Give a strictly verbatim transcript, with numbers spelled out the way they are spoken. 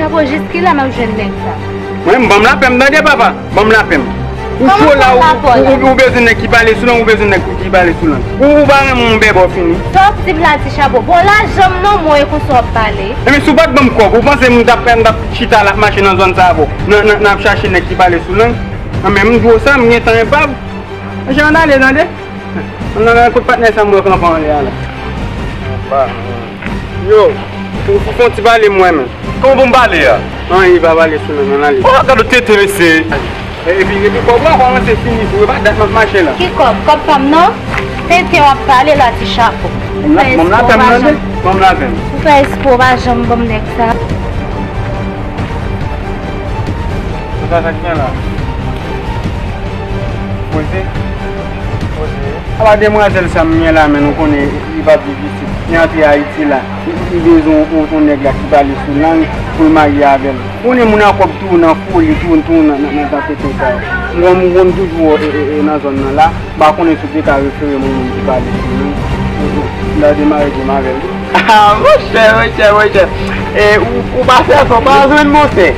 Chapo, jis kilè m ap jwenn nèg sa? Mwen, ban m lapè m, tande, papa. Ban m lapè m. Ou cho la, ou, ou, ou bezwen nèg ki pale sou lang, ou bezwen nèg ki pale sou lang. Ou, ou pa renmen yon bèbè w fini. Sa w ap di m la, Ti Chapo? Bon, lajan m non, mwen, e konsa w ap pale. Enben, si w pa t ban m kòb, ou panse m t ap, m t ap chita la ap mache nan zòn sa a pou nan, nan, nan ap chache nèg ki pale sou lang? Enben, m di w sa, m gen tan epav. Jan n ale, tande? Ann nan, kot patnè sa m wè kanpe anlè a la. Yo, fè, fè, fè yon ti pale m wè, men. Kòman pou m pale a? Anyen, pa pale sou lang, ann ale. Oh, gad yon tete, mesye. E, epi, epi kòb la kòmanse fini tou, e pa dat m ap mache la. Ki kòb? Kòb pa m non? Tete w ap pale la, Ti Chapo. Ban m la, ban m lapè m, tande? Ban m lapè m. Ou fè espwa w pa janm ban m nèg sa. Sa, sa k gen la? Poze. Poze. Apa demwazèl sa m gen la, men nou konnen li pa difisil. Li antre Ayiti la. Li, li bezwen yon, yon nèg la ki pale sou lang pou l marye avè l. Ou konnen moun a kòb tou nan foli, tou, tou nan, nan, nan zafè sa yo. M konn, m konn toujou wè, e, e, e, nan zòn nan la. M pa konnen si w te ka refere m yon moun ki pale sou lang. M ta demare pou m avè l tou. Ah, monchè, monchè, monchè. E, ou, ou pa fè sa, ou pa jwenn monchè.